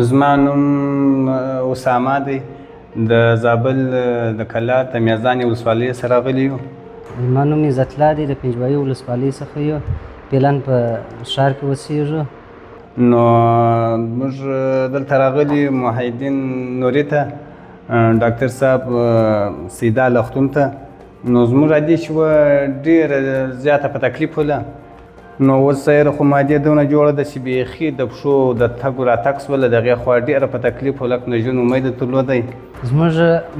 زما نوم اسامه دی، د زابل د کلات د میزانې ولسوالۍ سره راغلي یو. زما نوم عزت الله دی، د پنجوايي ولسوالۍ څخه یو، فعلا په ښار کې اوسېږو. نو موږ دلته راغلي محیدین نوري ته، ډاکټر صاحب سیدا لختون ته. نو زموږ عادي چې وه ډېره زیاته په تکلیف وله. نو اوس یاره خو مادې دونه جوړه ده چې بیخي د پښو د تګ راتګ سوله، د هغې خوا ډېره په تکلیف وه، لکه د ژوند امید یې درلودی. زموږ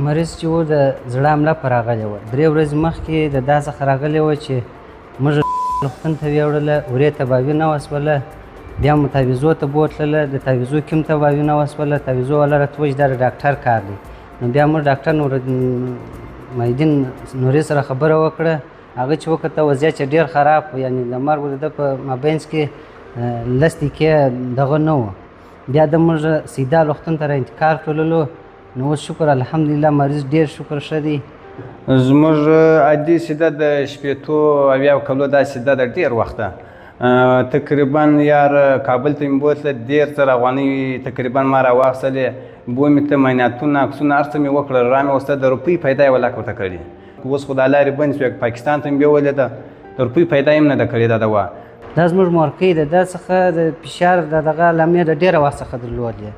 مریض چې و د زړه حمله په راغلې وه، 3 ورځې مخکې د دا څخه راغلې وه چې موږ روغتون ته ویوړله، ورې تباوي نه وه سوله، بیا مو تعویضو ته بوتلله، د تعویضو کې هم تباوي نه وه سوله، تعویضو والا راته وویل چې دا د ډاکټر کار دی. نو بیا موږ ډاکټر محیدین نوري سره خبره وکړه، هغه چې وکته وضعیت چې ډېر خراب و، یعنې د مرګ د ده په مابینځ کې 10 دقیقې دغه نه و. بیا د موږ سیدا روغتون ته را انتقال کړلو. نو اوس شکر الحمدلله مریض ډېر شکر ښه دی. زموږ عادي سیده د 60 70 کلو دا سیده ده، ډېر وخته تقریبا یار کابل ته مې بوتله، 30,000 افغانۍ تقریبا ما را واخیستلې، بو مې ته معایناتونه عکسونه هر څه مې وکړل، را مې وسته، د روپۍ پیدا یې ولاکه ورته کړې. اوس خو دا لارې بندې شوې، پاکستان ته مې بیولې ده، د روپۍ پیدا یې هم نه ده کړې دا دوا. دا زموږ مورکۍ ده، دا څخه د فشار د دغه علامې د ډېره وخت څخه درلودلې.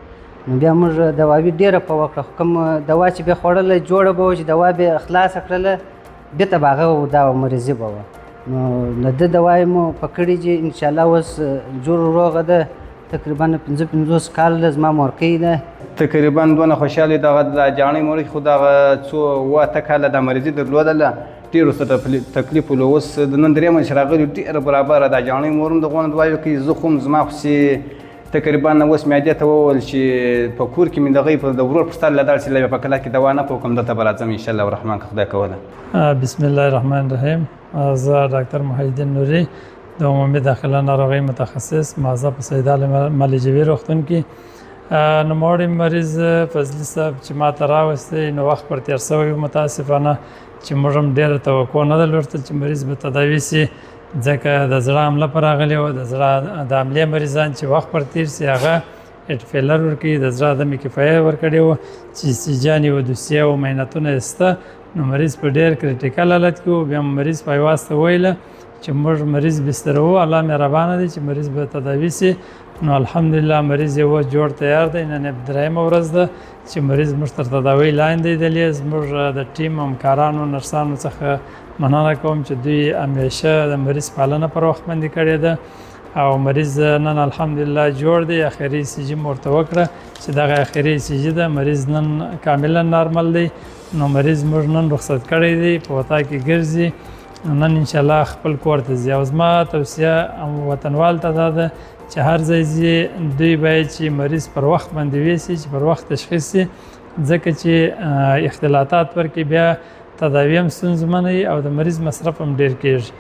نو بیا موږ دواوي ډېره په وکړه، خو کوم دوا چې بیا خوړله جوړه به وه، چې دوا به یې خلاصه کړله بېرته به هغه دا مریضي به وه. نو د ده دوا یې مو په کړې چې انشاءالله اوس جوړ روغه ده، تقریبا 55 کال ده، زما مورکۍ ده. تقریبا دونه خوشحاله دغه د جاڼۍ مورکۍ خو دغه څو اووه اته کاله دا مریضي درلودله، ډېر ورسره تکلیف ولو. اوس د نن درېیمه چې راغلي ډېره برابره دا جاڼۍ مور هم دغونه دعا کوي. زه خو هم زما خو چې تقریبا اوس مې ادې ته وویل چې په کور کې مې دغه د ورور پر سر له داسې لویه په کلا کې دوا نه پوکم، دلته به راځم انشاءالله الرحمن که خدای کوله. بسم الله الرحمن الرحیم. زه ډاکټر محیدین نوري، د عمومي داخله ناروغۍ متخصص، موظف په سیدال مالجوي روغتون کې. نوموړی مریض فضلي صاحب چې ما ته راوستی، نو وخت پر تېر شوی و، متاسفانه چې موږ هم ډېره توقع نه درلودل چې مریض به تداوي شي، ځکه د زړه حمله پر راغلې وه. د زړه د حملې مریضان چې وخت پر تېر شي هغه heart failure ورکوي، د زړه عدم کفایه ورکړې وه چې سیجانې و دوسیه او معایناتونه یې شته. نو مریض په ډېر critical حالت کې و. بیا مریض په ایواز ته ویله چې موږ مریض بستروو، الله مهربانه دی چې مریض به تداوي شي. نو الحمدلله مریض یې اوس جوړ تیار دی. نن یې درېیمه ورځ ده چې مریض موږ تر تداوۍ لاندې دی. زموږ د ټیم همکارانو نرسانو څخه مننه کوم چې دوی همیشه د مریض پالنه پر وخت باندې کړې ده او مریض نن الحمدلله جوړ دی. اخري ECG مو ورته وکړه چې دغه اخري ECG ده، مریض نن کاملا نارمل دی. نو مریض موږ نن رخصت کړی دی، په وطاق کې ګرځي، نن انشاءالله خپل کور ته ځي. او زما توصیه وطنوال ته دا ده چې هر ځای ځي دوی باید چې مریض پر وخت باندې ویسي، چې پر وخت تشخیص شي، ځکه چې اختلاطات ورکې بیا تداوي هم ستونزمنه وي او د مریض مصرف هم ډېر کېږي.